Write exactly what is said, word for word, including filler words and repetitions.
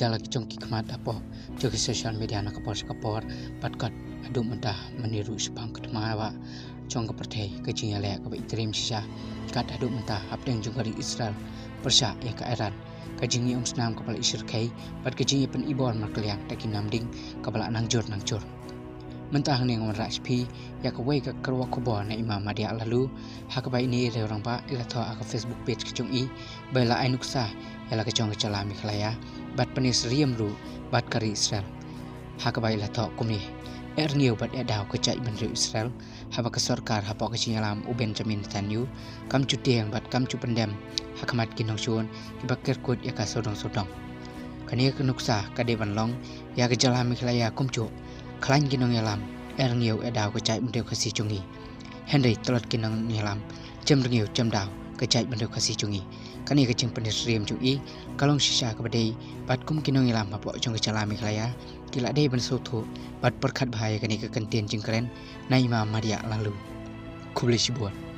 ïa la ki jong ki khmat hapoh jong ki social media na ka por sha ka por, bad kat haduh mynta mynne ruh shaphang ka thma ba jong ka pyrthei, ka jingïaleh kaba itriem shisha kat haduh mynta hapdeng jong ka ri Israel pyrshah ïa ka Iran, ka jingïaumsnam kaba la ishyrkhei bad ka jingïapynibor markylliang da ki namding kaba la nangjur nangjur. Mynta hangne ngan wanrah sha phi ïa kawei ka kyrwoh khubor na i Ma Madiah Laloo, ha kaba ine i rangbah i la thoh ha ka Facebook page ka jong i ba i la ai nuksa ïa la ka jong ka jylla Meghalaya bad pyni syriem ruh bad ka ri Israel, ha kaba i la thoh kumne: Eh rngiew bad eh daw ka jaitbynriew Israel, haba ka sorkar hapoh ka jingïalam u Benjamin Netanyahu kam ju tieng bad kam ju pyndem ha khmat ki nongshun kiba kyrkut ïa ka sawdong sawdong. Kane ka nuksa ka dei ban long ïa ka jylla Meghalaya kumjuh, khlaiñ ki nongïalam, eh rngiew eh daw ka jaitbynriew Khasi jong i. Hynrei tlot ki nongïalam, jem rngiew jem daw ka jaitbynriew Khasi jong i. Kane ka jingpyni syriem jong i ka long shisha kaba dei bad kum ki nongïalam hapoh jong ka jylla Meghalaya ki la dei ban sngewthuh bad pyrkhat bha ïa kane ka kyntien jingkren na i Ma Madiah Laloo. Khublei shibun.